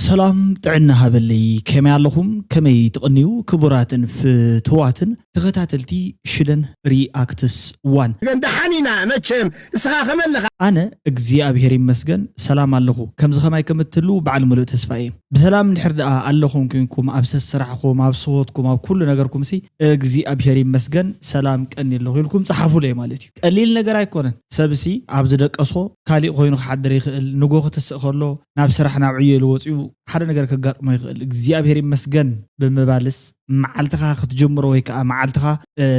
ሰላም ጥዕና ሃበለይ፣ ከመይ ኣለኹም? ከመይ ትቕንዩ? ክቡራትን ፍትዋትን ተኸታተልቲ ሽደን ሪኣክትስ ዋን። ግን ደሓን ኢና መቸም፣ እስኻ ከመይ ኣለኻ? ኣነ እግዚኣብሔር ይመስገን ሰላም ኣለኹ። ከምዚ ከማይ ከም እትህልዉ በዓል ምሉእ ተስፋ እየ። ብሰላም እንድሕር ደኣ ኣለኹም ኮይንኩም፣ ኣብ ሰስራሕኹም፣ ኣብ ስሆትኩም፣ ኣብ ኩሉ ነገርኩም ሲ እግዚኣብሔር ይመስገን ሰላም ቀኒ ኣለኹ ኢልኩም ጸሓፉለይ ማለት እዩ። ቀሊል ነገር ኣይኮነን። ሰብሲ ኣብ ዝደቀሶ ካሊእ ኮይኑ ክሓድር ይኽእል። ንጎ ክትስእ ከሎ ናብ ስራሕ ናብ ዕዮ ኢሉ ወፂኡ ሓደ ነገር ከጋጥሞ ይኽእል። እግዚኣብሔር ይመስገን ብምባልስ መዓልትኻ ክትጅምሮ ወይ ከዓ መዓልትኻ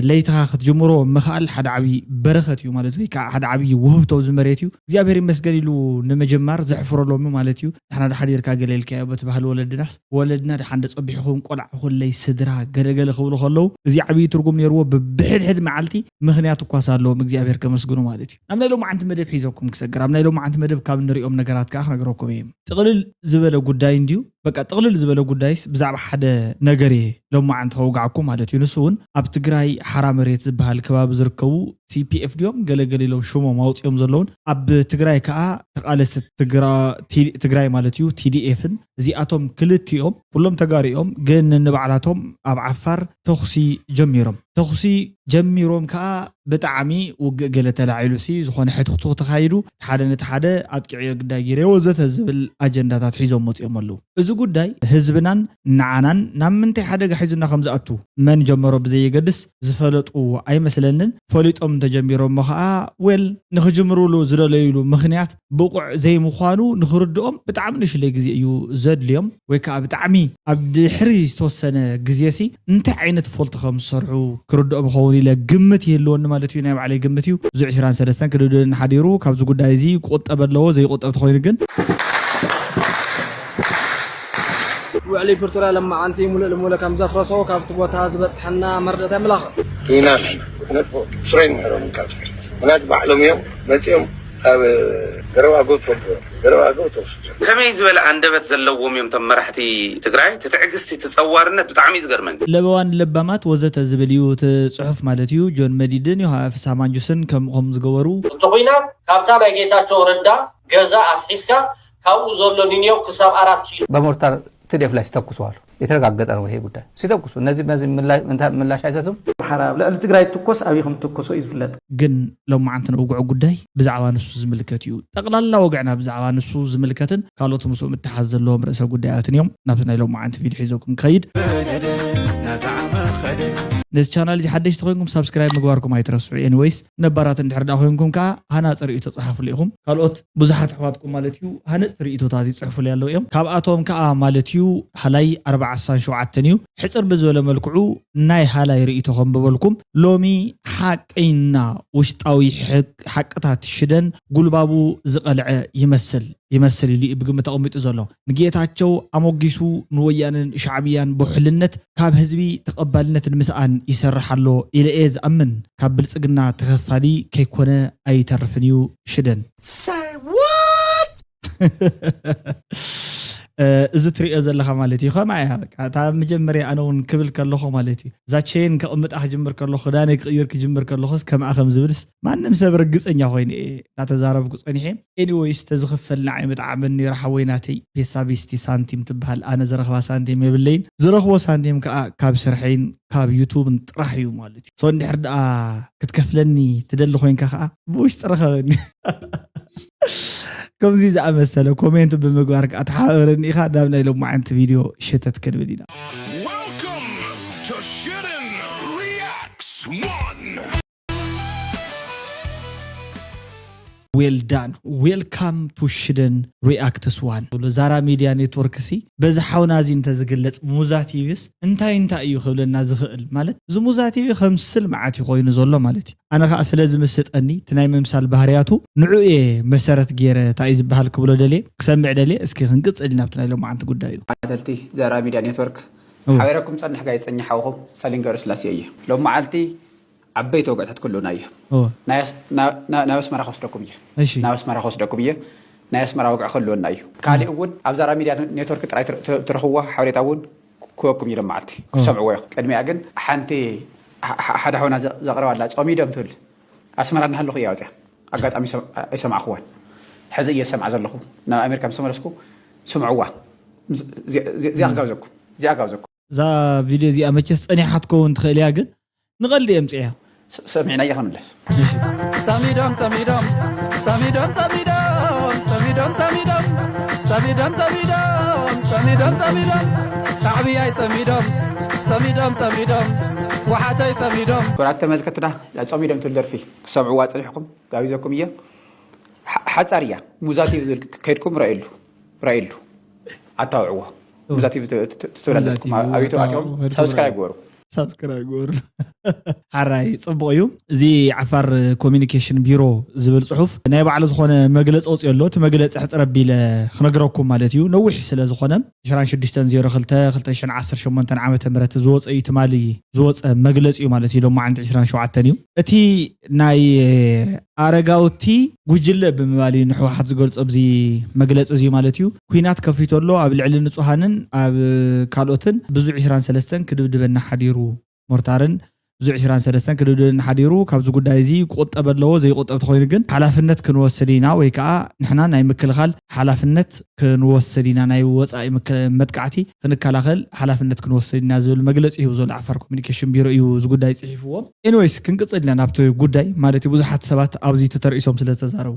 ለይትኻ ክትጅምሮ ምኽኣል ሓደ ዓብዪ በረኸት እዩ ማለት ወይ ከዓ ሓደ ዓብዪ ውህብቶ ኣብዚ መሬት እዩ። እግዚኣብሔር ይመስገን ኢሉ ንምጅማር ዘሕፍሮ ሎሚ ማለት እዩ። ንሕና ድሓን ርካ ገለ ኢልካዮ በቲ ባህሊ ወለድናስ ወለድና ድሓን ደፀቢሕኹም ቆልዓ ኩለይ ስድራ ገለገለ ክብሉ ከለዉ እዚ ዓብዪ ትርጉም ነይርዎ። ብብሕድሕድ መዓልቲ ምኽንያት እኳስ ኣለዎም እግዚኣብሔር ከመስግኑ ማለት እዩ። ኣብ ናይ ሎማዓንቲ መደብ ሒዘኩም ክሰግር ኣብ ናይ ሎማዓንቲ መደብ ካብ ንሪኦም ነገራት ከዓ ክነግረኩም እየ። ጥቕልል ዝበለ ጉዳይ እንድዩ። በቃ ጥቕልል ዝበለ ጉዳይስ ብዛዕባ ሓደ ነገር እየ ሎማዓንቲ ከውግዓኩም ማለት እዩ። ንሱ እውን ኣብ ትግራይ ሓራ መሬት ዝበሃል ከባቢ ዝርከቡ ቲፒኤፍ ድዮም ገለገለ ኢሎም ሽሞም ኣውፅኦም ዘለውን ኣብ ትግራይ ከዓ ተቓለስቲ ትግራይ ማለት እዩ ቲዲኤፍን እዚኣቶም ክልቲኦም ኩሎም ተጋሪኦም ግን ንባዕላቶም ኣብ ዓፋር ተኹሲ ጀሚሮም ተኹሲ ጀሚሮም ከዓ ብጣዕሚ ውግእ ገለ ተላዒሉ ሲ ዝኾነ ሕትኽቱኽ ተኻይዱ ሓደ ነቲ ሓደ ኣጥቂዕዮ ግዳይ ገይረ ወዘተ ዝብል ኣጀንዳታት ሒዞም መፂኦም ኣለዉ። እዚ ጉዳይ ህዝብናን ንዓናን ናብ ምንታይ ሓደጋ ሒዙና ከም ዝኣቱ መን ጀመሮ ብዘየገድስ ዝፈለጡ ኣይመስለንን። ፈሊጦም እንተጀሚሮሞ ከዓ ዌል ንክጅምሩሉ ዝደለዩሉ ምኽንያት ብቑዕ ዘይምዃኑ ንክርድኦም ብጣዕሚ ንእሽለይ ግዜ እዩ ዘድልዮም። ወይ ከዓ ብጣዕሚ ኣብ ድሕሪ ዝተወሰነ ግዜ ሲ እንታይ ዓይነት ፎልት ከም ዝሰርሑ ክርድኦም ይኸውን ኢለ ግምት ይህልወኒ ማለት እዩ። ናይ ባዕለይ ግምት እዩ። እዚ ዕስራን ሰለስተን ክድብድብን ሓዲሩ ካብዚ ጉዳይ እዚ ክቁጠብ ኣለዎ። ዘይቁጠብ ተኮይኑ ግን ውዕሊ ፕሪቶርያ ለማዓንቲ ሙሉእ ልሙለ ከም ዘፍረሶ ካብቲ ቦታ ዝበፅሐና መረዳእታ የመላኽት። ኢና ነጥፎ ስረይ ነሮም ካብ ምክንያቱ ባዕሎም እዮም መፂኦም ኣብ ገረብ ኣገው ትፈልጥዎ ገረብ ኣገው ተወስዱ። ከመይ ዝበለ ኣንደበት ዘለዎም እዮም እቶም መራሕቲ ትግራይ። እቲ ትዕግስቲ እቲ ፀዋርነት ብጣዕሚ እዩ ዝገርመኒ። ለበዋን ለባማት ወዘተ ዝብል እዩ እቲ ፅሑፍ ማለት እዩ። ጆን መዲድን ዮሃ ፍስሃ ማንጁስን ከም ከም ዝገበሩ እንተኾይና ካብታ ናይ ጌታቸው ረዳ ገዛ ኣትሒዝካ ካብኡ ዘሎ ኒንዮው ክሳብ ኣራት ኪሎ በሞርታር ትዴፍ ላይ ሲተኩሱ አሉ። የተረጋገጠ ነው ይሄ ጉዳይ። ሲተኩሱ እነዚህ እነዚህ ምላሽ ምላሽ አይሰጡም። ሓራ ኣብ ልዕሊ ትግራይ ትኮስ ኣብይ ከም ትኮሶ እዩ ዝፍለጥ። ግን ሎማዓንቲ ንውግዖ ጉዳይ ብዛዕባ ንሱ ዝምልከት እዩ። ጠቕላላ ወግዕና ብዛዕባ ንሱ ዝምልከትን ካልኦት ምስኡ ምትሓዝ ዘለዎም ርእሰ ጉዳያትን እዮም። ናብቲ ናይ ሎማዓንቲ ቪድዮ ሒዘኩም ክኸይድ ነዚ ቻናል እዚ ሓደሽቲ ኮይንኩም ሳብስክራይብ ምግባርኩም ኣይትረስዑ። ኤኒዌይስ ነባራት እንድሕር ደኣ ኮይንኩም ከዓ ሃናፂ ርእይቶ ፀሓፉሉ ኢኹም። ካልኦት ብዙሓት ኣሕዋትኩም ማለት እዩ ሃነፅቲ ርእይቶታት ይፅሕፉሉ ኣለዉ እዮም። ካብኣቶም ከዓ ማለት እዩ ሃላይ ኣርባዓ ስሳን ሸውዓተን እዩ። ሕፅር ብዝበለ መልክዑ ናይ ሃላይ ርእይቶ ከንብበልኩም። ሎሚ ሓቀይና ውሽጣዊ ሓቅታት ሽደን ጉልባቡ ዝቐልዐ ይመስል ይመስል ኢሉ እዩ ብግምት ተቐሚጡ ዘሎ። ንጌታቸው ኣሞጊሱ ንወያነን ሻዕብያን ብውሕልነት ካብ ህዝቢ ተቐባልነት ንምስኣን ይሰርሕ ኣሎ ኢለ እየ ዝኣምን። ካብ ብልፅግና ተኸፋሊ ከይኮነ ኣይተርፍን እዩ ሽደን። እዚ ትሪኦ ዘለኻ ማለት እዩ ከማ እያ እታ መጀመርያ ኣነ እውን ክብል ከለኹ ማለት እዩ እዛ ቼን ከቕምጣ ክጅምር ከለኹ ክዳነይ ክቕይር ክጅምር ከለኹስ ከምኣ ከም ዝብልስ ማንም ሰብ ርግፀኛ ኮይኑ እየ እናተዛረብኩ ፀኒሐ። ኤኒወይስ ተዝኽፈል ንዓይ ምጥዓመኒ ነይሩ ሓወይ ናተይ። ፔሳ ቢስቲ ሳንቲም ትበሃል ኣነ ዝረኽባ ሳንቲም የብለይን። ዝረኽቦ ሳንቲም ከዓ ካብ ስርሐይን ካብ ዩቱብን ጥራሕ እዩ ማለት እዩ። ሶ እንድሕር ደኣ ክትከፍለኒ ትደሊ ኮይንካ ከዓ ብውሽጢ ርኸበኒ። ከምዚ ዝኣመሰለ ኮሜንት ብምግባር ከዓ ተሓበረኒ ኢኻ። ናብ ናይ ሎማዓንቲ ቪድዮ ሸተት ክንብል ኢና። Welcome to Shooting Reacts One. Well done, welcome to ሽደን ሪኣክትስ ዋን። ዛራ ሚድያ ኔትወርክ ሲ በዚ ሓውና እዚ እንተዝግለፅ ሙዛ ቲቪስ እንታይ እንታይ እዩ ክብለና ዝኽእል? ማለት እዚ ሙዛ ቲቪ ከምስል መዓት እዩ ኮይኑ ዘሎ ማለት እዩ። ኣነ ከዓ ስለ ዝምስጠኒ እቲ ናይ ምምሳል ባህርያቱ ንዑ እየ መሰረት ገይረ እንታይ እዩ ዝበሃል ክብሎ ደልየ ክሰምዕ ደልየ። እስኪ ክንቅፅል ናብቲ ናይ ሎማዓንቲ ጉዳይ እዩ። ተኸታተልቲ ዛራ ሚድያ ኔትወርክ ሓቢረኩም ፀንሕ ጋይ ፀኛ ሓውኹም ሰሊን ገብረስላሴ እየ። ሎም መዓልቲ ዓበይቲ ወግዕታት ክህልውና እየ። ናብ ኣስመራ ከወስደኩም እየ። ናብ ኣስመራ ከወስደኩም እየ። ናይ ኣስመራ ወግዒ ክህልወና እዩ። ካሊእ እውን ኣብ ዛራ ሚድያ ኔትወርክ ጥራይ ትረኽብዎ ሓበሬታ እውን ክወኩም እዩ ሎም መዓልቲ ክትሰምዕዎ ኢኹም። ቅድሚኣ ግን ሓንቲ ሓደ ሓውና ዘቕርባ ኣላ ጾሚዶም ትብል ኣስመራ እናሃለኹ እያ ወፅያ ኣጋጣሚ ኣይሰማዕኽዋን። ሕዚ እየ ዝሰምዓ ዘለኹ ናብ ኣሜሪካ ምስ ተመለስኩ ስምዕዋ። እዚኣ ክጋብዘኩም፣ እዚኣ ክጋብዘኩም። እዛ ቪድዮ እዚኣ መቸስ ጸኒሓ ክትከውን ትኽእል እያ፣ ግን ንቐልዲ እየ ኣምጽኤያ። ሰሚዕናያ ክንምለስ። ሰሚዶም ሰሚዶም ሰሚዶም ሰሚዶም ሰሚዶም ሰሚዶም ሰሚዶም ሰሚዶም ሰሚዶም ሰሚዶም ሰሚዶም ሻዕብያይ ሰሚዶም ሰሚዶም ሰሚዶም ወሓተይ ሰሚዶም። ክቡራት ተመልከትና፣ ጸሚዶም ትብል ደርፊ ክሰምዕዋ ጸኒሕኩም ጋቢዘኩም እየ። ሓጻር እያ። ሙዛቲቭ ዝብል ከድኩም ረእየሉ፣ ረእየሉ። ኣታውዕዎ። ሙዛቲቭ ትብል ኣለኩም። ኣብ ዩቱብ ኣትዮም ሳብስክራይብ ግበሩ። ሳብስክራይብ ግበሩ። ሓራይ ጽቡቕ እዩ። እዚ ዓፋር ኮሚኒኬሽን ቢሮ ዝብል ጽሑፍ ናይ ባዕሉ ዝኾነ መግለጺ ወጽዮ ኣሎ። እቲ መግለጺ ሕጽር ኣቢለ ክነግረኩም ማለት እዩ። ነዊሕ ስለ ዝኾነ ዕስራን ሽዱሽተን ዜሮ ክልተ ክልተ ሽሕን ዓሰርተ ሸሞንተን ዓመተ ምህረት ዝወጸ እዩ። ትማሊ ዝወጸ መግለጺ እዩ ማለት እዩ። ሎማዓንቲ ዕስራን ሸውዓተን እዩ። እቲ ናይ ኣረጋውቲ ጉጅለ ብምባል እዩ ንሕወሓት ዝገልጾ ኣብዚ መግለጺ እዚ ማለት እዩ። ኲናት ከፊቱ ኣሎ። ኣብ ልዕሊ ንጹሃንን ኣብ ካልኦትን ብዙ ዕስራን ሰለስተን ክድብድበና ሓዲሩ ሞርታርን ብዙ ዕስራን ሰለስተን ክድብድበና ሓዲሩ። ካብዚ ጉዳይ እዚ ክቑጠብ ኣለዎ። ዘይቁጠብ ተኾይኑ ግን ሓላፍነት ክንወስድ ኢና ወይ ከዓ ንሕና ናይ ምክልኻል ሓላፍነት ክንወስድ ኢና፣ ናይ ወፃኢ መከ- መጥቃዕቲ ክንከላኸል ሓላፍነት ክንወስድ ኢና ዝብል መግለፂ ሂቡ ዘሎ ዓፋር ኮሚኒኬሽን ቢሮ እዩ እዚ ጉዳይ ፅሒፍዎ። ኤኒዌይስ ክንቅፅል ኢና ናብቲ ጉዳይ ማለት እዩ። ብዙሓት ሰባት ኣብዚ ተተርኢሶም ስለ ዝተዛረቡ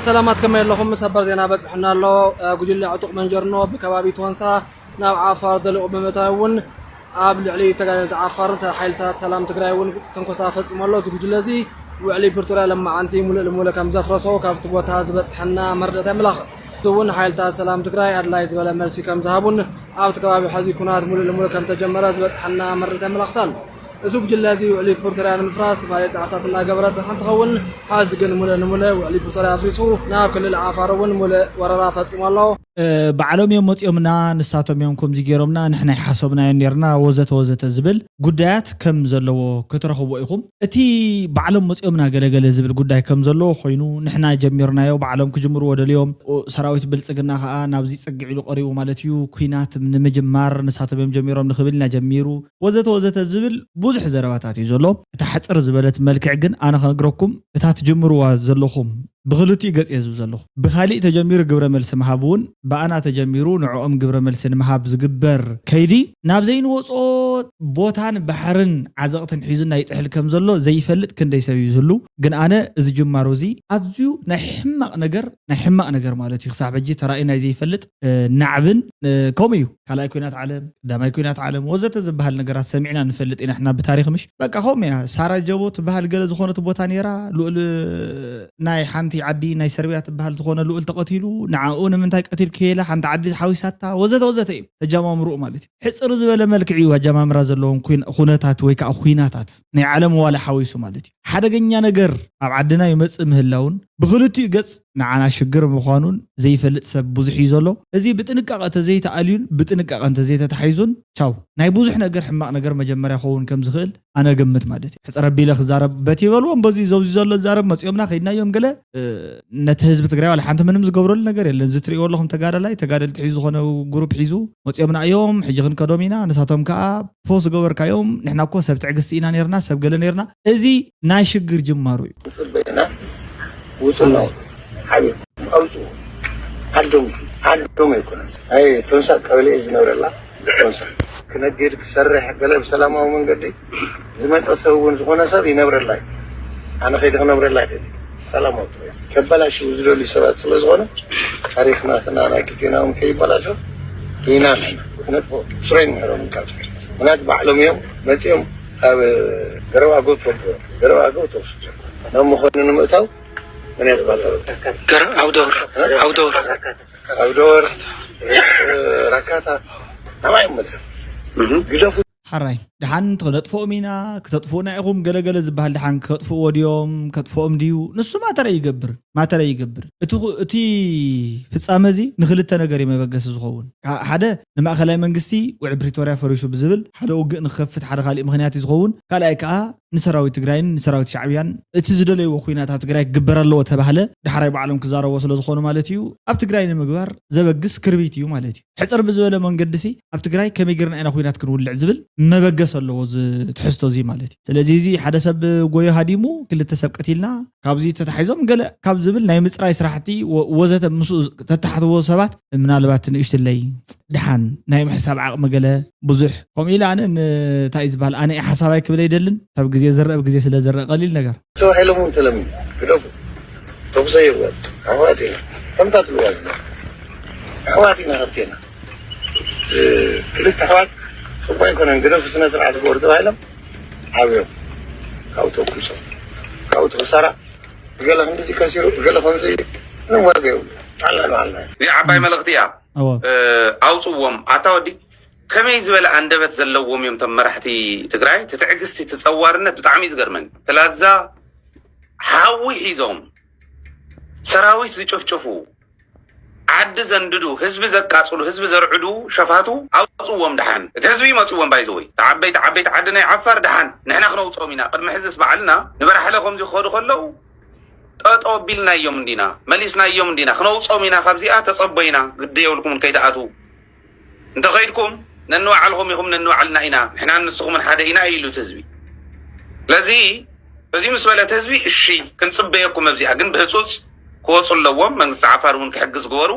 ሰላማት ከመይ ኣለኹም? ሰበር ዜና በፂሑና ኣሎ። ጉጅለ ዕጡቕ መንጀርኖ ብከባቢ ቶንሳ ናብ ዓፋር ዘሊቑ ብምእታው እውን ኣብ ልዕሊ ተጋደልቲ ዓፋርን ሓይልታት ሰላም ትግራይ እውን ትንኮሳ ፈፂሙ ኣሎ። እዚ ጉጅለ እዚ ውዕሊ ፕሪቶርያ ለማዓንቲ ሙሉእ ልሙሉእ ከም ዘፍረሶ ካብቲ ቦታ ዝበፅሐና መረዳእታ የመላኽት። እዚ እውን ሓይልታት ሰላም ትግራይ ኣድላይ ዝበለ መልሲ ከም ዝሃቡን ኣብቲ ከባቢ ሕዚ ኩናት ሙሉእ ልሙሉእ ከም ተጀመረ ዝበፅሐና መረዳእታ የመላኽት ኣሎ። እዚ ጉጅለ እዚ ውዕሊ ፕሪቶርያ ንምፍራስ ዝተፈላለዩ ፃዕርታት እናገበረ ዝፀንሐ እንትኸውን፣ ሐዚ ግን ሙሉእ ንሙሉእ ውዕሊ ፕሪቶርያ ኣፍሪሱ ናብ ክልል ዓፋር እውን ሙሉእ ወረራ ፈፂሙ ኣሎ። ባዕሎም እዮም መፂኦምና፣ ንሳቶም እዮም ከምዚ ገይሮምና፣ ንሕና ይሓሰብናዮ ነርና ወዘተ ወዘተ ዝብል ጉዳያት ከም ዘለዎ ክትረኽቦ ኢኹም። እቲ ባዕሎም መፂኦምና ገለገለ ዝብል ጉዳይ ከም ዘለዎ ኮይኑ፣ ንሕና ጀሚርናዮ፣ ባዕሎም ክጅምርዎ ደልዮም፣ ሰራዊት ብልፅግና ከዓ ናብዚ ፅግዕ ኢሉ ቀሪቡ ማለት እዩ። ኩናት ንምጅማር ንሳቶም እዮም ጀሚሮም ንክብል ኢና ጀሚሩ ወዘተ ወዘተ ዝብል ብዙሕ ዘረባታት እዩ ዘሎ። እታ ሕፅር ዝበለት መልክዕ ግን ኣነ ክነግረኩም፣ እታ ትጅምርዋ ዘለኹም ብክልቲኡ ገፅ እየ ዝብል ዘለኹ። ብካሊእ ተጀሚሩ ግብረ መልሲ ምሃብ እውን ብኣና ተጀሚሩ ንዕኦም ግብረ መልሲ ንምሃብ ዝግበር ከይዲ ናብ ዘይንወፅኦ ቦታን ባሕርን ዓዘቕትን ሒዙና ይጥሕል ከም ዘሎ ዘይፈልጥ ክንደይ ሰብ እዩ ዝህሉ። ግን ኣነ እዚ ጅማሮ እዚ ኣዝዩ ናይ ሕማቕ ነገር ናይ ሕማቕ ነገር ማለት እዩ። ክሳብ ሕጂ ተራእዩ ናይ ዘይፈልጥ ናዕብን ከምኡ እዩ። ካልኣይ ኩናት ዓለም፣ ቀዳማይ ኩናት ዓለም ወዘተ ዝበሃል ነገራት ሰሚዕና ንፈልጥ ኢና ሕና ብታሪኽ ምሽ። በቃ ከምኡ እያ። ሳራጀቦ ትበሃል ገለ ዝኾነት ቦታ ነይራ፣ ልኡል ናይ ሓንቲ ዓዲ ናይ ሰርቢያ ትበሃል ዝኾነ ልኡል ተቐቲሉ፣ ንዓኡ ንምንታይ ቀቲልክዮ ኢላ ሓንቲ ዓዲ ሓዊሳታ ወዘተ ወዘተ እዩ ተጀማምርኡ ማለት እዩ። ሕፅር ዝበለ መልክዕ እዩ ኣጀማምራ ዘለዎም ኩነታት ወይ ከዓ ኩናታት ናይ ዓለም ዋላ ሓዊሱ ማለት እዩ። ሓደገኛ ነገር ኣብ ዓድና ይመፅእ ምህላውን ብክልቲኡ ገፅ ንዓና ሽግር ምዃኑን ዘይፈልጥ ሰብ ብዙሕ እዩ ዘሎ። እዚ ብጥንቃቐ ተዘይተኣልዩን ብጥንቃቐ እንተዘይተታሒዙን ቻው ናይ ብዙሕ ነገር ሕማቕ ነገር መጀመርያ ክኸውን ከም ዝኽእል ኣነ ግምት ማለት እዩ። ሕፅር ኣቢለ ክዛረብ በቲ ይበልዎም በዚ ዘብዚ ዘሎ ዛረብ መፂኦምና ከይድናዮም ገለ ነቲ ህዝቢ ትግራይ ዋላ ሓንቲ ምንም ዝገብረሉ ነገር የለን። እዚ ትሪእዎ ኣለኹም ተጋዳላይ ተጋደልቲ ሒዙ ዝኾነ ግሩፕ ሒዙ መፂኦምና እዮም ሕጂ ክንከዶም ኢና። ንሳቶም ከዓ ፎስ ገበርካዮም ንሕና እኮ ሰብ ትዕግስቲ ኢና ነርና ሰብ ገለ ነርና። እዚ ናይ ሽግር ጅማሩ እዩ። ንፅበ ኢና ውፅሎ ሓቢር ኣውፅኡ ዓዶም ዓዶም ኣይኮነን። ኣይ ቶንሳ ቀበሌ ዝነብረላ ቶንሳ ክነግድ ክሰርሕ ገለ ብሰላማዊ መንገዲ ዝመፀ ሰብ እውን ዝኾነ ሰብ ይነብረላ እዩ። ኣነ ከይዲ ክነብረላ ይደሊ ሰላማዊ ከበላሽው ዝደልዩ ሰባት ስለ ዝኾነ ታሪክ ናትና ናይ ክልቴና እውን ከይበላሾ ኢና ንሕና ክነጥፎ ስረይ ንሕሮም ካብ ምክንያቱ ባዕሎም እዮም መፂኦም ኣብ ገረብ ኣገው ትወቅዎ ገረብ ኣገው ተወስዱ ናብ ምኾኑ ንምእታው ምክንያት ባተሩ ገረ ዓውደ ወረ ዓውደ ወረ ዓውደ ወረ ራካታ ናባይ እዮም መፅኦም ግደፉ ሓራይ ድሓን ክነጥፍኦም ኢና ክተጥፍኡና ኢኹም ገለገለ ዝበሃል ድሓን ክተጥፍእዎ ድዮም ከጥፍኦም ድዩ ንሱ ማተረ ይገብር ማተረ ይገብር እቲ ፍፃመ እዚ ንክልተ ነገር እዩ መበገሲ ዝኸውን ሓደ ንማእኸላይ መንግስቲ ውዕል ፕሪቶርያ ፈሪሱ ብዝብል ሓደ ውግእ ንክከፍት ሓደ ካሊእ ምክንያት እዩ ዝኸውን ካልኣይ ከዓ ንሰራዊት ትግራይን ንሰራዊት ሻዕብያን እቲ ዝደለይዎ ኩናት ኣብ ትግራይ ክግበር ኣለዎ ተባህለ፣ ዳሕራይ ባዕሎም ክዛረቦ ስለ ዝኾኑ ማለት እዩ፣ ኣብ ትግራይ ንምግባር ዘበግስ ክርቢት እዩ ማለት እዩ። ሕፅር ብዝበለ መንገዲ ሲ ኣብ ትግራይ ከመይ ጌርና ኢና ኩናት ክንውልዕ ዝብል መበገስ ኣለዎ እዚ ትሕዝቶ እዚ ማለት እዩ። ስለዚ እዚ ሓደ ሰብ ጎዮ ሃዲሙ ክልተ ሰብ ቀቲልና ካብዚ ተታሒዞም ገለ ካብ ዝብል ናይ ምፅራይ ስራሕቲ ወ- ወዘተ ምስኡ ተታሕትዎ ሰባት ምናልባት ንእሽትለይ ድሓን ናይ ምሕሳብ ዓቕሚ ገለ ብዙሕ ከምኡ ኢለ ኣነ እንታይ እዩ ዝበሃል ኣነ ሓሳባይ ክብል ኣይደልን ካብ ግዜ ዝረአ ግዜ ስለ ዝረአ ቀሊል ነገር ተባሂሎም እውን ተለምኑ ግደፉ ተኩሰ የጓዝ ኣሕዋት ኢና ከምታ ትልዋ ኣሕዋት ኢና ሃብቴና ክልተ ኣሕዋት ጽቡቅ ኣይኮነን ግደፉ ስነ ስርዓት ግበሩ ተባሂሎም ዓብዮም ካብኡ ተኩሶም ካብኡ ተክሳራ ገለ ከምዚ ከሲሩ ገለ ከምዚ ምንም ዋጋ የብሉ ጣላ ንዓልና እዚኣ ዓባይ መልእኽቲ እያ። እወ ኣውፅዎም ኣታ ወዲ ከመይ ዝበለ ኣንደበት ዘለዎም እዮም ቶም መራሕቲ ትግራይ። እቲ ትዕግስቲ እቲ ፀዋርነት ብጣዕሚ እዩ ዝገርመኒ። ተላዛ ሓዊ ሒዞም ሰራዊት ዝጭፍጭፉ ዓዲ ዘንድዱ ህዝቢ ዘቃፅሉ ህዝቢ ዘርዕዱ ሸፋቱ ኣውፅዎም ደሓን። እቲ ህዝቢ መፅዎም ባይዘወይ ተዓበይቲ ዓበይቲ ዓዲ ናይ ዓፋር ደሓን ንሕና ክነውፅኦም ኢና። ቅድሚ ሕዝስ በዓልና ንበራሕለ ከምዚ ክኸዱ ከለዉ ጠጦ ቢልናዮም እንዲና መሊስናዮም እንዲና ክነውፆም ኢና ካብዚኣ ተፀቦ ኢና ግዲ የብልኩምን ከይትኣትዉ እንተኸይድኩም ነንባዕልኹም ኢኹም ነንባዕልና ኢና ንሕናን ንስኹምን ሓደ ኢና ኢሉ እቲ ህዝቢ ስለዚ እዚ ምስ በለ እቲ ህዝቢ እሺ ክንፅበየኩም ኣብዚኣ ግን ብህፁፅ ክወፁ ኣለዎም መንግስቲ ዓፋር እውን ክሕግዝ ግበሩ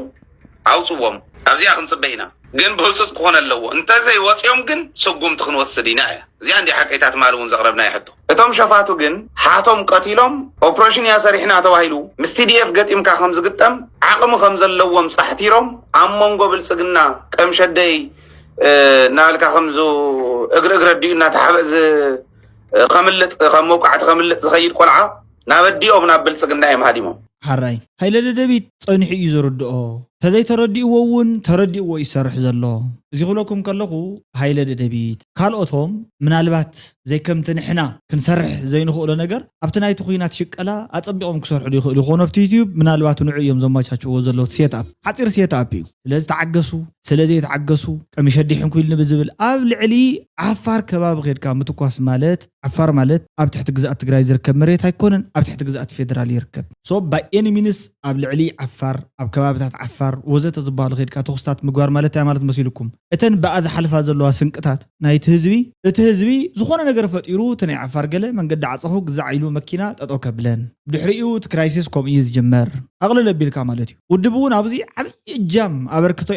ኣውፅዎም ኣብዚኣ ክንፅበ ኢና ግን ብህፁፅ ክኾነ ኣለዎ እንተዘይወፅዮም ግን ስጉምቲ ክንወስድ ኢና እያ እዚኣ እንዲ ሓቀይታ ትማሊ እውን ዘቕረብናያ ሕቶ እቶም ሸፋቱ ግን ሓቶም ቀቲሎም ኦፕሬሽን እያ ሰሪሕና ተባሂሉ ምስ ቲዲኤፍ ገጢምካ ከም ዝግጠም ዓቕሚ ከም ዘለዎም ፃሕቲሮም ኣብ መንጎ ብልፅግና ቀምሸደይ እናበልካ ከምዙ እግሪ እግሪ ኣዲኡ እናተሓበእ ከምልጥ ከም መውቃዕቲ ከምልጥ ዝኸይድ ቆልዓ ናብ ኣዲኦም ናብ ብልፅግና እዮም ሃዲሞም ሓራይ ሃይለ ደደቢት ፀኒሑ እዩ ዝርድኦ ተዘይተረዲእዎ እውን ተረዲእዎ ይሰርሕ ዘሎ እዚ ክብለኩም ከለኹ ሃይለ ደደቢት ካልኦቶም ምናልባት ዘይከምቲ ንሕና ክንሰርሕ ዘይንኽእሎ ነገር ኣብቲ ናይቲ ኩናት ሽቀላ ኣፀቢቖም ክሰርሑ ይኽእሉ ይኾኑ ኣብቲ ዩትዩብ ምናልባት ንዑ እዮም ዘማቻችዎ ዘለዉ ሴት ኣፕ ሓፂር ሴት ኣፕ እዩ ስለዚ ተዓገሱ ስለዚ የተዓገሱ ቀሚሽ ኣዲሕንኩ ኢልኒ ብዝብል ኣብ ልዕሊ ዓፋር ከባቢ ኸድካ ምትኳስ ማለት ዓፋር ማለት ኣብ ትሕቲ ግዝኣት ትግራይ ዝርከብ መሬት ኣይኮነን ኣብ ትሕቲ ግዝኣት ፌደራል ይርከብ so by any means ኣብ ልዕሊ ዓፋር ኣብ ከባብታት ዓፋር ወዘተ ዝበሃሉ ኸድካ ተኹስታት ምግባር ማለት እንታይ ማለት መሲልኩም እተን ብኣ ዝሓልፋ ዘለዋ ስንቅታት ናይቲ ህዝቢ እቲ ህዝቢ ዝኾነ ነገር ፈጢሩ እቲ ናይ ዓፋር ገለ መንገዲ ዓፀኹ ግዛዕ ኢሉ መኪና ጠጠው ከብለን ብድሕሪኡ እቲ ክራይሲስ ከምኡ እዩ ዝጅመር ኣቕልል ኣቢልካ ማለት እዩ ውድብ እውን ኣብዚ ዓብዪ እጃም ኣበርክቶ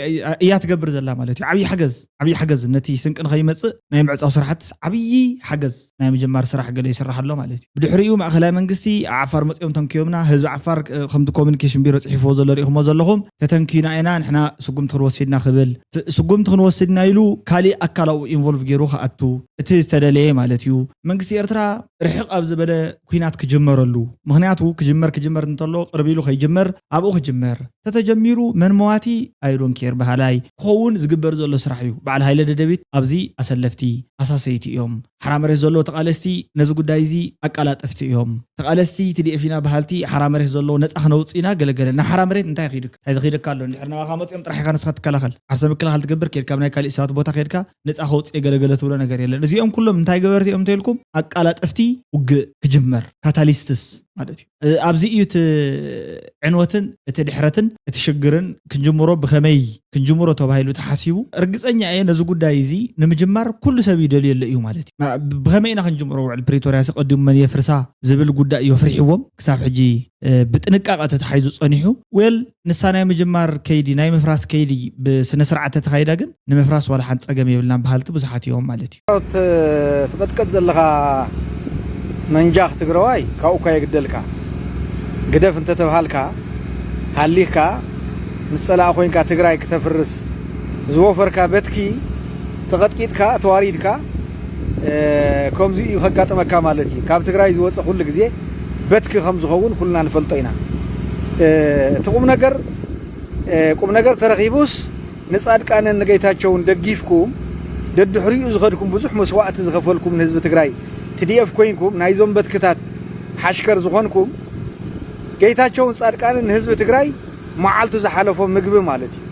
እያ ትገብር ዘላ ማለት እዩ ዓብዪ ሓገዝ ዓብዪ ሓገዝ ነቲ ስንቂ ንኸይመፅእ ናይ ምዕፃው ስራሕትስ ዓብዪ ሓገዝ ናይ ምጅማር ስራሕ ገለ ይስራሕ ኣሎ ማለት እዩ ብድሕሪኡ ማእኸላይ መንግስቲ ዓፋር መፂኦም ተንክዮምና ህዝቢ ዓፋር ከምቲ ኮሚኒኬሽን ቢሮ ፅሒፍዎ ዘሎ ርኢኹሞ ዘለኹም ተተንኪዩና ኢና ንሕና ስጉምቲ ክንወስድና ክብል ስጉምቲ ክንወስድና ኢሉ ካሊእ ኣካላዊ ኢንቮልቭ ገይሩ ክኣቱ እቲ ዝተደለየ ማለት እዩ መንግስቲ ኤርትራ ርሕቕ ኣብ ዝበለ ኩናት ክጅመረሉ ምኽንያቱ ክጅመር ክጅመር እንተሎ ቅርብ ኢሉ ከይጅመር ኣብኡ ክጅመር ተተጀሚሩ መን መዋቲ ኣይዶን ኬር በሃላይ ክኸውን ዝግበር ዘሎ ስራሕ እዩ በዓል ሃይለ ደደቢት ኣብዚ ኣሰለፍቲ ኣሳሰይቲ እዮም ሓራ መሬት ዘለዎ ተቓለስቲ ነዚ ጉዳይ እዚ ኣቃላጠፍቲ እዮም ተቓለስቲ ትዲኤፍ ኢና በሃልቲ ሓራ መሬት ዘለዎ ነፃ ክነውፅእ ኢና ገለገለ ናብ ሓራ መሬት እንታይ ይኽይድካ እንታይ ዝኽይደካ ኣሎ እንድሕር ናባኻ መፅኦም ጥራሕ ኢኻ ንስኻ ትከላኸል ዓርሰ ምክልኻል ትገብር ኬድካ ኣብ ናይ ካሊእ ሰባት ቦታ ኬድካ ነፃ ከውፅእ ገለገለ ትብሎ ነገር የለን እዚኦም ኩሎም እንታይ ገበርቲ እዮም እንተኢልኩም ኣቃላጠፍቲ ውግእ ክጅመር ካታሊስትስ ማለት እዩ ኣብዚ እዩ እቲ ዕንወትን እቲ ድሕረትን እቲ ሽግርን ክንጅምሮ ብኸመይ ክንጅምሮ ተባሂሉ ተሓሲቡ ርግፀኛ እየ ነዚ ጉዳይ እዚ ንምጅማር ኩሉ ሰብ ይደልየሉ እዩ ማለት እዩ ብኸመይ ኢና ክንጅምሮ ውዕል ፕሪቶርያ ሲ ቀዲሙ መን የፍርሳ ዝብል ጉዳይ እዩ ኣፍሪሕዎም ክሳብ ሕጂ ብጥንቃቐ ተታሒዙ ፀኒሑ ዌል ንሳ ናይ ምጅማር ከይዲ ናይ ምፍራስ ከይዲ ብስነ ስርዓት ተተኻይዳ ግን ንምፍራስ ዋላ ሓንቲ ፀገም የብልናን በሃልቲ ብዙሓት እዮም ማለት እዩ። ትቐጥቀጥ ዘለኻ መንጃ ክትግረዋይ ካብኡ እኳ የግደልካ። ግደፍ እንተተብሃልካ ሃሊኽካ ምስ ፀላኢ ኮይንካ ትግራይ ክተፍርስ ዝወፈርካ በትኪ ተቐጥቂጥካ ተዋሪድካ ከምዚ እዩ ከጋጥመካ ማለት እዩ። ካብ ትግራይ ዝወፀ ኩሉ ግዜ በትኪ ከም ዝኸውን ኩልና ንፈልጦ ኢና። እቲ ቁም ነገር ቁም ነገር ተረኺቡስ ንፃድቃንን ንጌታቸውን ደጊፍኩም ደድሕሪኡ ዝኸድኩም ብዙሕ መስዋእቲ ዝኸፈልኩም ንህዝቢ ትግራይ ቲዲኤፍ ኮይንኩም ናይዞም በትክታት ሓሽከር ዝኾንኩም ጌታቸውን ፃድቃንን ንህዝቢ ትግራይ መዓልቱ ዝሓለፎ ምግቢ ማለት እዩ።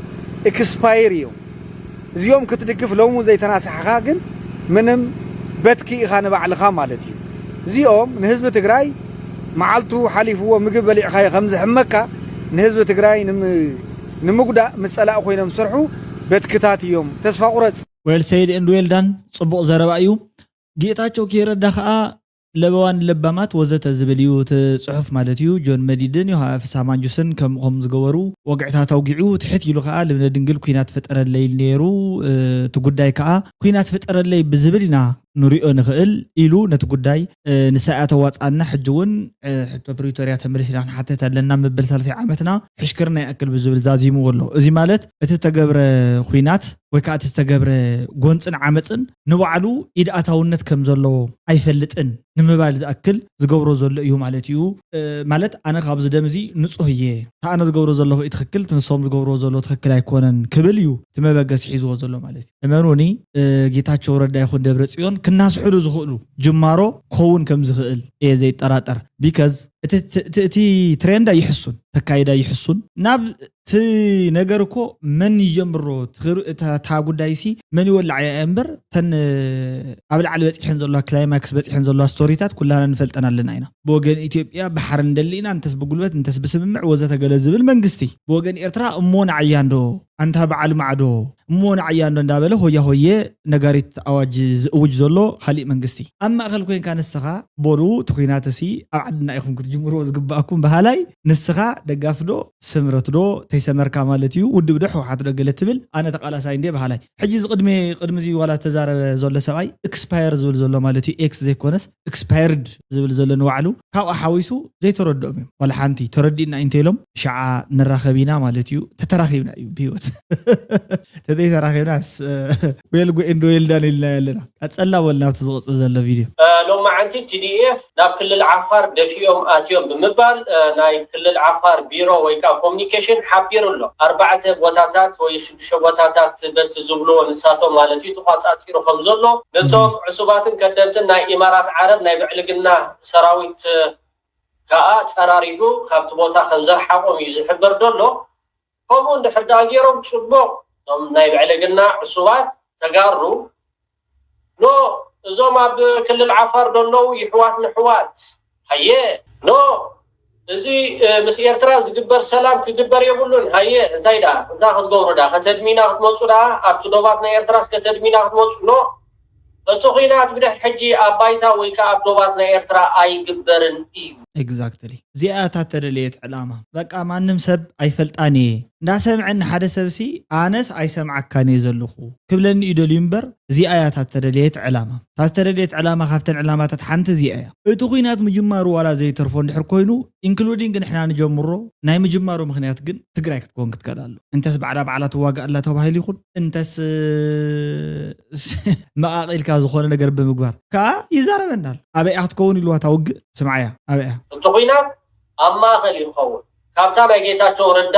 ኤክስፓየር እዮም። እዚኦም ክትድግፍ ሎሚ እውን ዘይተናሳሕኻ ግን ምንም በትኪ ኢኻ ንባዕልኻ ማለት እዩ። እዚኦም ንህዝቢ ትግራይ መዓልቱ ሓሊፍዎ ምግቢ በሊዕካዮ ከም ዝሕመካ ንህዝቢ ትግራይ ንምጉዳእ ምፀላእ ኮይኖም ዝሰርሑ በትክታት እዮም። ተስፋ ቁረፅ። Well said and well done። ፅቡቕ ዘረባ እዩ። ጌታቸው ከይረዳ ከዓ ለበዋን ለባማት ወዘተ ዝብል እዩ እቲ ፅሑፍ ማለት እዩ። ጆን መዲድን ዮሃ ፍስሃ ማንጁስን ከምኦም ዝገበሩ ወግዕታት ኣውጊዑ ትሕት ኢሉ ከዓ ልብነ ድንግል ኩናት ፍጠረለይ ኢሉ ነይሩ። እቲ ጉዳይ ከዓ ኩናት ፍጠረለይ ብዝብል ኢና ንሪኦ ንኽእል ኢሉ ነቲ ጉዳይ ንሳ እያ ተዋፅኣና። ሕጂ እውን ሕቶ ፕሪቶርያ ተመሊስና ክንሓተት ኣለና። መበል ሳልሳይ ዓመትና ሕሽክርና ይኣክል ብዝብል ዛዚምዎ ኣሎ። እዚ ማለት እቲ ዝተገብረ ኩናት ወይ ከዓ እቲ ዝተገብረ ጎንፅን ዓመፅን ንባዕሉ ኢድ ኣታውነት ከም ዘለዎ ኣይፈልጥን ንምባል ዝኣክል ዝገብሮ ዘሎ እዩ ማለት እዩ። ማለት ኣነ ካብዚ ደም እዚ ንፁህ እየ፣ እቲ ኣነ ዝገብሮ ዘለኹ እዩ ትኽክል፣ እቲ ንሶም ዝገብርዎ ዘሎ ትኽክል ኣይኮነን ክብል እዩ እቲ መበገሲ ሒዝዎ ዘሎ ማለት እዩ። እመኑኒ፣ ጌታቸው ረዳ ይኹን ደብረ ፅዮን ክናስሕሉ ዝኽእሉ ጅማሮ ክኸውን ከም ዝኽእል እየ ዘይጠራጠር። Because እቲ ትሬንድ ኣይሕሱን፣ ተካይዳ ይሕሱን ናብ እቲ ነገር እኮ መን ይጀምሮ እታ ጉዳይ ሲ መን ይወላዕ እያ እምበር ተን ኣብ ላዕሊ በፂሐን ዘለዋ ክላይማክስ በፂሐን ዘለዋ ስቶሪታት ኩላና ንፈልጠን ኣለና ኢና። ብወገን ኢትዮጵያ ባሕሪ ንደሊ ኢና እንተስ ብጉልበት እንተስ ብስምምዕ ወዘተ ገለ ዝብል መንግስቲ፣ ብወገን ኤርትራ እሞ ንዓያ እንዶ ኣንታ በዓል ማዕዶ እሞ ንዓያ እንዶ እንዳበለ ሆያ ሆየ ነጋሪት ኣዋጅ ዝእውጅ ዘሎ ካሊእ መንግስቲ። ኣብ ማእኸል ኮይንካ ንስኻ ቦሉ እቲ ኩናት ሲ ኣብ ዓድና ኢኹም ክትጅምርዎ ዝግባኣኩም በሃላይ ንስኻ ደጋፍ ዶ ስምረት ዶ ተይሰመርካ ማለት እዩ። ውድብ ዶ ሕወሓት ዶ ገለ ትብል ኣነ ተቃላሳይ እንዴ በሃላይ። ሕጂ እዚ ቅድሚ ቅድሚ እዚ ዋላ ተዛረበ ዘሎ ሰብኣይ ኤክስፓየር ዝብል ዘሎ ማለት እዩ ኤክስ ዘይኮነስ ኤክስፓየርድ ዝብል ዘሎ ንባዕሉ ካብኡ ሓዊሱ ዘይተረድኦም እዮም። ዋላ ሓንቲ ተረዲእና እንተ ኢሎም ሸዓ ንራኸብ ኢና ማለት እዩ። ተተራኺብና እዩ ብህይወት ተዘይተራኺብናስ ዌል ጉ ኤንድ ዌል ዳን ኢልና ኣለና። ቀጸላ በል ናብቲ ዝቕጽል ዘሎ ቪድዮ። ሎማዓንቲ ቲ ዲ ኤፍ ናብ ክልል ዓፋር ደፊኦም ኣትዮም ብምባል ናይ ክልል ዓፋር ቢሮ ወይ ከዓ ኮሚኒኬሽን ሓቢሩ ኣሎ። ኣርባዕተ ቦታታት ወይ ሽዱሽተ ቦታታት በቲ ዝብልዎ ንሳቶም ማለት እዩ ተቋፃፂሩ ከም ዘሎ ነቶም ዕሱባትን ከደምትን ናይ ኢማራት ዓረብ ናይ ብዕልግና ሰራዊት ከዓ ፀራሪጉ ካብቲ ቦታ ከም ዘርሓቆም እዩ ዝሕበር ዘሎ። ከምኡ እንድሕር ደኣ ገይሮም ፅቡቕ እቶም ናይ ብዕልግና ዕሱባት ተጋሩ ኖ እዞም ኣብ ክልል ዓፋር ዶ ኣለዉ ይሕዋት ንሕዋት ሃየ ኖ እዚ ምስ ኤርትራ ዝግበር ሰላም ክግበር የብሉን ሃየ እንታይ ደኣ እንታይ ክትገብሩ ደኣ ከተድሚና ክትመፁ ደኣ ኣብቲ ዶባት ናይ ኤርትራስ ከተድሚና ክትመፁ ኖ እቲ ኹናት ብድሕሪ ሕጂ ኣብ ባይታ ወይ ከዓ ኣብ ዶባት ናይ ኤርትራ ኣይግበርን እዩ። Exactly እዚኣ እያ እታ ተደለየት ዕላማ። በቃ ማንም ሰብ ኣይፈልጣን እየ እንዳሰምዐኒ ሓደ ሰብሲ ኣነስ ኣይሰምዓካን እየ ዘለኹ ክብለኒ እዩ ደልዩ እምበር እዚኣ እያ እታ ተደለየት ዕላማ። እታ ዝተደለየት ዕላማ ካብተን ዕላማታት ሓንቲ እዚኣ እያ። እቲ ኹናት ምጅማሩ ዋላ ዘይተርፎ እንድሕር ኮይኑ including ንሕና ንጀምሮ ናይ ምጅማሩ ምኽንያት ግን ትግራይ ክትኮን ክትከል ኣሎ። እንተስ ባዕላ ባዕላ ትዋጋእ ኣላ ተባሂሉ ይኹን እንተስ መቓቒልካ ዝኾነ ነገር ብምግባር ከዓ ይዛረበና ኣሎ። ኣበይ እያ ክትከውን ኢልዋ እታ ውግእ ስምዓያ ኣበይ እያ። እቲ ኹናት ኣብ ማእኸል እዩ ክኸውን። ካብታ ናይ ጌታቸው ረዳ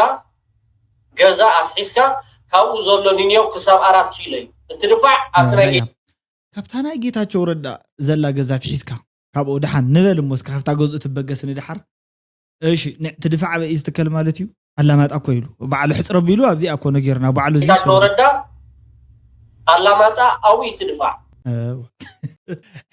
ገዛ ኣትሒዝካ ካብኡ ዘሎ ኒንዮው ክሳብ ኣራት ኪሎ እዩ። እቲ ድፋዕ ኣብቲ ናይ ጌ- ካብታ ናይ ጌታቸው ረዳ ዘላ ገዛ ኣትሒዝካ ካብኡ ደሓን ንበል እሞ እስኪ ካብታ ገዝኡ ትበገስ ንደሓር እሺ ን- እቲ ድፋዕ ኣበይ እዩ ዝትከል ማለት እዩ። ኣላማጣ እኮ ኢሉ ባዕሉ ሕፅር ኣቢሉ ኣብዚኣ እኮ ነጊርና ባዕሉ እዚ ጌታቸው ረዳ ኣላማጣ ኣብኡ እዩ እቲ ድፋዕ።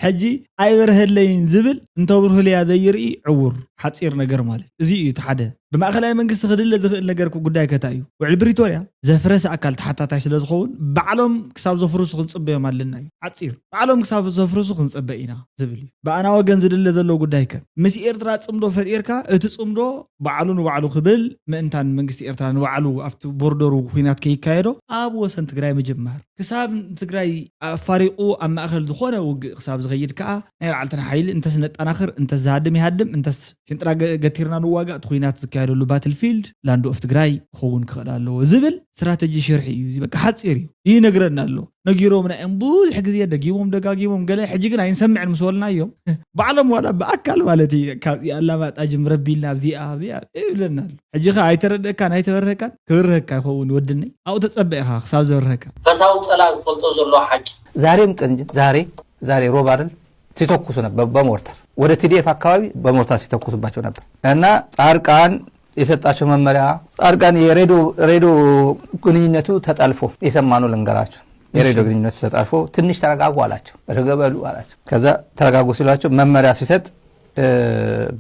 ሕጂ ኣይበርሀለይን ዝብል እንተብርህልያ ዘይርኢ ዕውር ሓፂር ነገር ማለት እዚ እዩ እቲ ሓደ። ብማእኸላይ መንግስቲ ክድለ ዝኽእል ነገር እኮ ጉዳይ ከታ እዩ። ውዕል ብሪቶርያ ዘፍረሰ ኣካል ተሓታታይ ስለ ዝኸውን ባዕሎም ክሳብ ዘፍርሱ ክንፅበዮም ኣለና እዩ። ሓፂር ባዕሎም ክሳብ ዘፍርሱ ክንፅበ ኢና ዝብል እዩ። ብኣና ወገን ዝድለ ዘሎ ጉዳይ ከ ምስ ኤርትራ ፅምዶ ፈጢርካ እቲ ፅምዶ ባዕሉ ንባዕሉ ክብል ምእንታን መንግስቲ ኤርትራ ንባዕሉ ኣብቲ ቦርደሩ ኩናት ከይካየዶ ኣብ ወሰን ትግራይ ምጅማር ክሳብ ትግራይ ኣፋሪቑ ኣብ ማእኸል ዝኾነ ውግእ ክሳብ ዝኸይድ ከዓ ናይ ባዕልትና ሓይሊ እንተስ ነጠናኽር እንተስ ዝሃድም ይሃድም እንተስ ሽንጥራ ገ- ገቲርና ንዋጋእ እቲ ኩናት ዝካየደሉ ባትል ፊልድ ላንድ ኦፍ ትግራይ ክኸውን ክኽእል ኣለዎ ዝብል ስትራተጂ ሽርሒ እዩ። እዚ በቃ ሓፂር እዩ ይነግረና ኣሎ። ነጊሮምና እዮም ብዙሕ ግዜ ደጊሞም ደጋጊሞም ገለ ሕጂ ግን ኣይንሰምዕን ምስ በልና እዮም ባዕሎም ዋላ ብኣካል ማለት እዩ ካብ ኣላማጣ ጅምረ ቢልና ኣብዚኣ ኣብዚኣ ይብለና ኣሎ። ሕጂ ከ ኣይተረደእካን ኣይተበርህካን ክብርህካ ይኸውን ወድነይ ኣብኡ ተፀበ ኢኻ ክሳብ ዘብርህካ። ፈታው ፀላም ዝፈልጦ ዘሎ ሓቂ። ዛሬም ቀን ዛሬ ዛሬ ሮብ አይደል ሲተኩሱ ነበር በሞርተር ወደ ቲዲኤፍ አካባቢ በሞርተር ሲተኩሱባቸው ነበር እና ጻድቃን የሰጣቸው መመሪያ ጻድቃን የሬዲዮ ሬዲዮ ግንኙነቱ ተጠልፎ የሰማነው ልንገራችሁ። የሬዲዮ ግንኙነቱ ተጣርፎ ትንሽ ተረጋጉ አላቸው። ረገበሉ አላቸው። ከዛ ተረጋጉ ሲሏቸው መመሪያ ሲሰጥ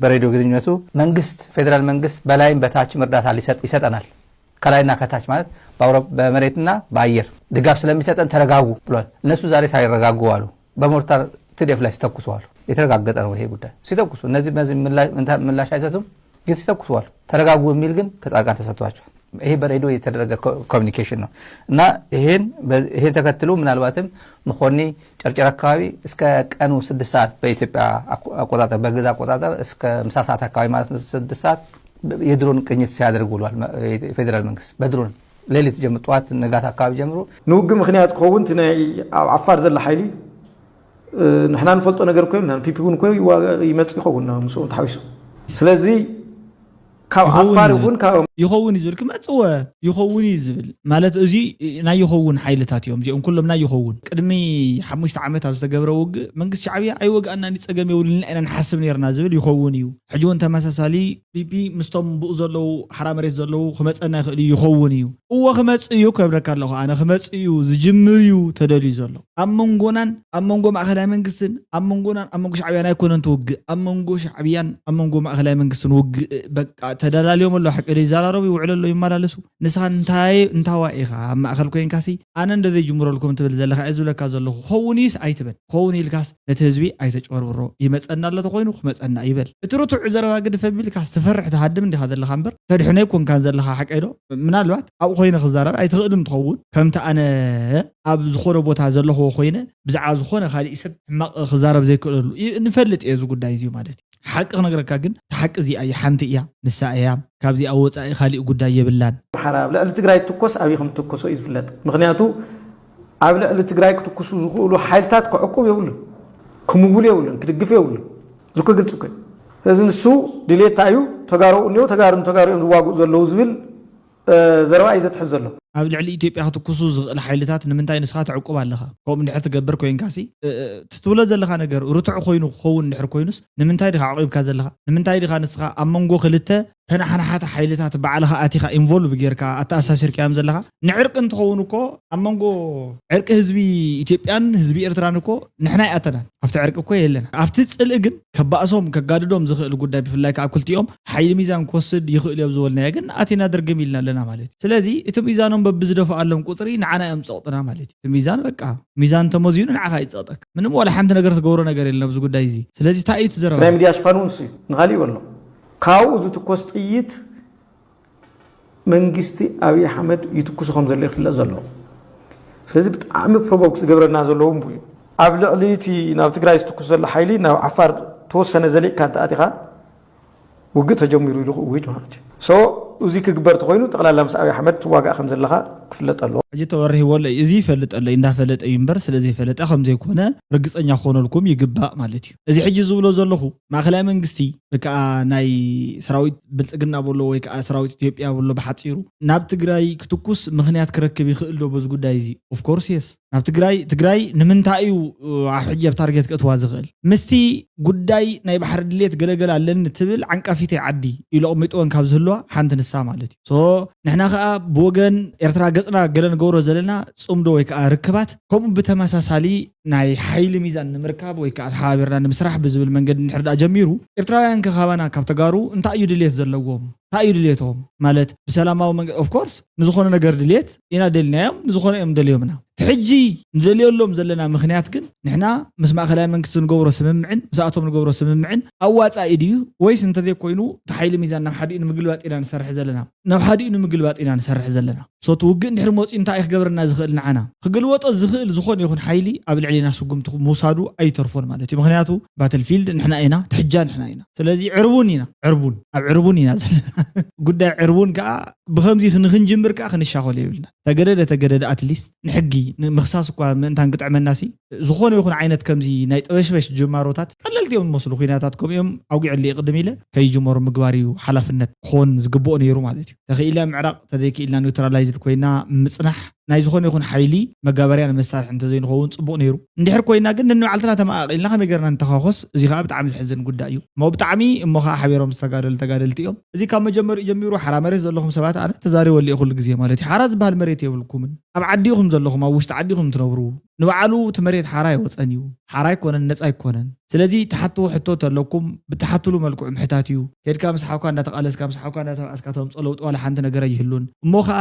በሬዲዮ ግንኙነቱ መንግስት፣ ፌዴራል መንግስት በላይም በታችም እርዳታ ይሰጠናል፣ ከላይና ከታች ማለት በመሬትና በአየር ድጋፍ ስለሚሰጠን ተረጋጉ ብሏል። እነሱ ዛሬ ሳይረጋጉ አሉ። በሞርታር ትዴፍ ላይ ሲተኩሱ አሉ። የተረጋገጠ ነው ይሄ ጉዳይ። ሲተኩሱ እነዚህ ምላሽ አይሰጡም፣ ግን ሲተኩሱ አሉ። ተረጋጉ የሚል ግን ከጻድቃን ተሰጥቷቸዋል። ይሄ በሬዲዮ የተደረገ ኮሚኒኬሽን ነው እና ይሄን ተከትሎ ምናልባትም መኾኒ ጨርጨር አካባቢ እስከ ቀኑ ስድስት ሰዓት በኢትዮጵያ አቆጣጠር፣ በግዕዝ አቆጣጠር እስከ ምሳ ሰዓት አካባቢ ማለት ነው፣ ስድስት ሰዓት የድሮን ቅኝት ሲያደርግ ውሏል። የፌዴራል መንግስት በድሮን ሌሊት ጀምሮ፣ ጠዋት ንጋት አካባቢ ጀምሮ። ንውግእ ምክንያት ክኸውን እቲ ናይ ኣብ ዓፋር ዘሎ ሓይሊ ንሕና ንፈልጦ ነገር እኮ የብልናን። ፒፒ እውን እኮ ይመፅእ ይኸውን ምስኡ ተሓዊሱ። ስለዚ ካብ ዓፋር ይኹን ካብ ይኸውን እዩ ዝብል ክመፅወ ይኸውን እዩ ዝብል ማለት እዚ ናይ ይኸውን ሓይልታት እዮም እዚኦም ኩሎም ናይ ይኸውን። ቅድሚ ሓሙሽተ ዓመት ኣብ ዝተገብረ ውግእ መንግስቲ ሻዕብያ ኣይወግኣና ጸገም የብሉና ኢና ንሓስብ ነርና ዝብል ይኸውን እዩ። ሕጂ እውን ተመሳሳሊ ፒፒ ምስቶም ብኡ ዘለዉ ሓራ መሬት ዘለዉ ክመፀና ይኽእል እዩ ይኸውን እዩ። እዎ ክመፅእ እዩ ከብለካ ኣለኹ ኣነ ክመፅእ እዩ ዝጅምር እዩ ተደልዩ ዘሎ ኣብ መንጎናን ኣብ መንጎ ማእኸላይ መንግስትን ኣብ መንጎናን ኣብ መንጎ ሻዕብያን ኣይኮነን ትውግእ ኣብ መንጎ ሻዕብያን ኣብ መንጎ ማእኸላይ መንግስትን ውግእ በቃ ተደላልዮም ኣሎ ሓቂ ይዘራረቡ ይውዕሉ ኣሎ ይመላለሱ ንስኻ እንታይ እንታዋ ኢኻ ኣብ ማእኸል ኮይንካሲ ኣነ እንደ ዘይጅምረልኩም ትብል ዘለኻ እየ ዝብለካ ዘለኹ ክኸውን እዩስ ኣይትበል ክኸውን ኢልካስ ነቲ ህዝቢ ኣይተጭበርብሮ ይመፀና ኣሎ ተኮይኑ ክመፀና ይበል እቲ ርቱዕ ዘረባ ግድፍ ኣቢልካስ ትፈርሕ ትሃድም እንዲኻ ዘለኻ እምበር ተድሕኖ ኣይኮንካን ዘለኻ ሓቀይ ዶ ምናልባት ኣብኡ ኮይነ ክዛረብ ኣይትኽእልን ትኸውን ከምቲ ኣነ ኣብ ዝኾነ ቦታ ዘለኽዎ ኮይነ ብዛዕባ ዝኾነ ካሊእ ሰብ ሕማቕ ክዛረብ ዘይክእለሉ ንፈልጥ እየ እዚ ጉዳይ እዚ ማለት እዩ ሓቂ ክነግረካ ግን እቲ ሓቂ እዚኣ እያ ሓንቲ እያ ንሳ እያ ካብዚኣ ወፃኢ ካሊእ ጉዳይ የብላን። ኣምሓራ ኣብ ልዕሊ ትግራይ ትኮስ ኣብይ ከም ትኮሶ እዩ ዝፍለጥ። ምክንያቱ ኣብ ልዕሊ ትግራይ ክትኩሱ ዝኽእሉ ሓይልታት ክዕቁብ የብሉን፣ ክምውል የብሉን፣ ክድግፍ የብሉን። እዚ እኮ ግልፂ እኮ እዩ። ስለዚ ንሱ ድሌት እንታይ እዩ? ተጋሩ እኒኦ ተጋሩ ንተጋሩ እዮም ዝዋግኡ ዘለዉ ዝብል ዘረባ እዩ ዘትሕዝ ዘሎ። ኣብ ልዕሊ ኢትዮጵያ ክትኩሱ ዝኽእል ሓይልታት ንምንታይ ንስኻ ትዕቁብ ኣለኻ? ከምኡ እንድሕር ትገብር ኮይንካሲ እቲ ትብሎ ዘለኻ ነገር ርቱዕ ኮይኑ ክኸውን እንድሕር ኮይኑስ ንምንታይ ዲኻ ዓቂብካ ዘለኻ? ንምንታይ ዲኻ ንስኻ ኣብ መንጎ ክልተ ተናሓናሓቲ ሓይልታት ባዕልኻ ኣቲኻ ኢንቮልቭ ጌርካ ኣተኣሳሲርካዮም ዘለኻ ንዕርቂ እንትኸውን እኮ ኣብ መንጎ ዕርቂ ህዝቢ ኢትዮጵያን ህዝቢ ኤርትራን እኮ ንሕና ይኣተናን ኣብቲ ዕርቂ እኮ የለና ኣብቲ ፅልኢ ግን ከባእሶም ከጋድዶም ዝኽእል ጉዳይ ብፍላይ ከዓ ኣብ ክልቲኦም ሓይሊ ሚዛን ክወስድ ይኽእል እዮም ዝበልናዮ ግን ኣቲና ድርግም ኢልና ኣለና ማለት እዩ ስለዚ እቲ ሚዛኖም በብዝደፍኣሎም ቁፅሪ ንዓና እዮም ፀቕጥና ማለት እዩ እቲ ሚዛን በቃ ሚዛን ተመዚኑ ንዓኻ ይፀቕጠካ ምንም ዋላ ሓንቲ ነገር ትገብሮ ነገር የለን ኣብዚ ጉዳይ እዚ ስለዚ እንታይ እዩ እቲ ዘረባ ናይ ሚድያ ሽፋን እውን እሱ እዩ ንኻሊእ ይበሎ ካብኡ ዝትኮስ ጥይት መንግስቲ ኣብይ ኣሕመድ ይትኩሱ ከም ዘሎ ይፍለጥ ዘሎ ስለዚ ብጣዕሚ ፕሮቮክ ዝገብረና ዘሎ እውን እዩ ኣብ ልዕሊ እቲ ናብ ትግራይ ዝትኩስ ዘሎ ሓይሊ ናብ ዓፋር ተወሰነ ዘሊቕካ እንተኣቲኻ ውግእ ተጀሚሩ ኢሉ ክእውጅ ማለት እዩ so እዚ ክግበር ተኮይኑ ጠቕላላ ምስ ኣብይ ኣሕመድ ትዋጋእ ከም ዘለኻ ክፍለጥ ኣለዎ ሕጂ ተወርሂዎ ኣሎ እዩ እዚ ይፈልጥ ኣሎ እዩ እንዳፈለጠ እዩ እምበር ስለ ዘይፈለጠ ከም ዘይኮነ ርግፀኛ ክኾነልኩም ይግባእ ማለት እዩ እዚ ሕጂ ዝብሎ ዘለኹ ማእኸላይ መንግስቲ ወይ ከዓ ናይ ሰራዊት ብልፅግና በሎ ወይ ከዓ ሰራዊት ኢትዮጵያ በሎ ብሓፂሩ ናብ ትግራይ ክትኩስ ምክንያት ክረክብ ይኽእል ዶ በዚ ጉዳይ እዚ ኦፍኮርስ የስ ናብ ትግራይ ትግራይ ንምንታይ እዩ ኣብ ሕጂ ኣብ ታርጌት ክእትዋ ዝኽእል ምስቲ ጉዳይ ናይ ባሕሪ ድሌት ገለገል ኣለኒ ትብል ዓንቃፊተይ ዓዲ ኢሉ ኣቕሚጥወን ካብ ዝህልዋ ሓንቲ ንሳ ማለት እዩ ሶ ንሕና ከዓ ብወገን ኤርትራ ገፅና ገለ ንገብሮ ዘለና ፅምዶ ወይ ከዓ ርክባት ከምኡ ብተመሳሳሊ ናይ ሓይሊ ሚዛን ንምርካብ ወይ ከዓ ተሓባቢርና ንምስራሕ ብዝብል መንገዲ እንድሕር ደኣ ጀሚሩ ኤርትራውያን ከ ካባና ካብ ተጋሩ እንታይ እዩ ድልየት ዘለዎም እንታይ እዩ ድልየቶም ማለት ብሰላማዊ መንገዲ ኦፍኮርስ ንዝኾነ ነገር ድልየት ኢና ደልናዮም ንዝኾነ እዮም ደልዮምና ሕጂ ንደልየሎም ዘለና ምክንያት ግን ንሕና ምስ ማእኸላይ መንግስቲ ንገብሮ ስምምዕን ምስኣቶም ንገብሮ ስምምዕን ኣዋፃኢ ድዩ ወይስ እንተዘይኮይኑ እቲ ሓይሊ ሚዛን ናብ ሓዲኡ ንምግልባጥ ኢና ንሰርሕ ዘለና ናብ ሓዲኡ ንምግልባጥ ኢና ንሰርሕ ዘለና ሶ እቲ ውግእ እንድሕር መፂኡ እንታይ እዩ ክገብረና ዝኽእል ንዓና ክግልበጦ ዝኽእል ዝኾነ ይኹን ሓይሊ ኣብ ልዕሊና ስጉምቲ ምውሳዱ ኣይተርፎን ማለት እዩ ምክንያቱ ባትልፊልድ ንሕና ኢና ትሕጃ ንሕና ኢና ስለዚ ዕርቡን ኢና ዕርቡን ኣብ ዕርቡን ኢና ዘለና ጉዳይ ዕርቡን ከዓ ብከምዚ ንክንጅምር ከዓ ክንሻኸሎ የብልና ተገደደ ተገደደ ኣትሊስት ንሕጊ ምኽሳስ እኳ ምእንታን ክጥዕመናሲ ዝኾነ ይኹን ዓይነት ከምዚ ናይ ጠበሽበሽ ጅማሮታት ቀለልቲ እዮም ዝመስሉ ኩናታት ከምኡ እዮም ኣውጊዐሉ ቅድም ኢለ ከይጅመሩ ምግባር እዩ ሓላፍነት ክኾን ዝግብኦ ነይሩ ማለት እዩ ተኽኢላ ምዕራቕ ተዘይክኢልና ኒውትራላይዝድ ኮይና ምፅናሕ ናይ ዝኾነ ይኹን ሓይሊ መጋበርያ ንመሳርሒ እንተዘይንኸውን ፅቡቕ ነይሩ እንድሕር ኮይና ግን ነንባዕልትና ተመቓቒልና ከመይ ገርና ንተኻኾስ እዚ ከዓ ብጣዕሚ ዝሕዝን ጉዳይ እዩ እሞ ብጣዕሚ እሞ ከዓ ሓቢሮም ዝተጋደሉ ተጋደልቲ እዮም እዚ ካብ መጀመሪኡ ጀሚሩ ሓራ መሬት ዘለኹም ሰባት ኣነ ተዛሪበሉ እየ ኩሉ ግዜ ማለት እዩ ሓራ ዝበሃል መሬት የብልኩምን ኣብ ዓዲ ኢኹም ዘለኹም፣ ኣብ ውሽጢ ዓዲ ኢኹም ትነብሩ። ንባዕሉ እቲ መሬት ሓራ ኣይወፀን እዩ፣ ሓራ ኣይኮነን፣ ነፃ ኣይኮነን። ስለዚ ትሓትዎ ሕቶ ተለኩም ብትሓትሉ መልክዑ ምሕታት እዩ። ከድካ ምስ ሓውካ እንዳተቓለስካ፣ ምስ ሓውካ እንዳተባኣስካ ተምፅኦ ለውጢ ዋላ ሓንቲ ነገር ኣይህሉን። እሞ ከዓ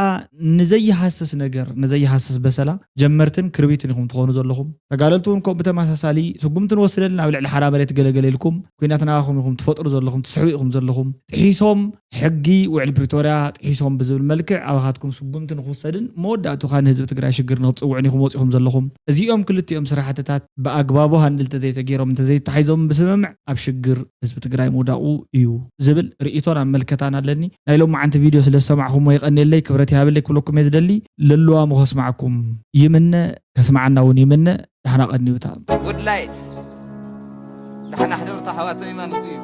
ንዘይሃስስ ነገር፣ ንዘይሃስስ በሰላ ጀመርትን ክርቢትን ኢኹም ትኾኑ ዘለኹም። ተጋደልቲ እውን ከምኡ ብተመሳሳሊ ስጉምቲ ንወስድ ኣለና ኣብ ልዕሊ ሓራ መሬት ገለገለ ኢልኩም ኩናት ናባኹም ኢኹም ትፈጥሩ ዘለኹም፣ ትስሕቡ ኢኹም ዘለኹም። ጥሒሶም ሕጊ ውዕል ፕሪቶርያ ጥሒሶም ብዝብል መልክዕ ኣባኻትኩም ስጉምቲ ንክውሰድን መወዳእቱ ከዓ ንህዝቢ ትግራይ ሽግር ንክትፅውዑን ኢኹም ወፂኹም ዘለኹም። እዚኦም ክልቲኦም ስራሕትታት ብኣግባቡ ሃንድል እንተዘይተገይሮም እንተዘይተታሒዞም ብስምምዕ ኣብ ሽግር ህዝቢ ትግራይ ምውዳቑ እዩ ዝብል ርእይቶን ኣመልከታን ኣለኒ። ናይ ሎማዓንቲ ቪድዮ ስለ ዝሰማዕኹሞ የቐንየለይ፣ ክብረት ይሃበለይ ክብለኩም እየ ዝደሊ። ለልዋሙ ከስማዕኩም ይምነ፣ ከስማዓና እውን ይምነ። ዳሕና ቀንዩታ። ጉድ ላይት ዳሕና ሕደሩ ተሓዋተይ ማለት እዩ።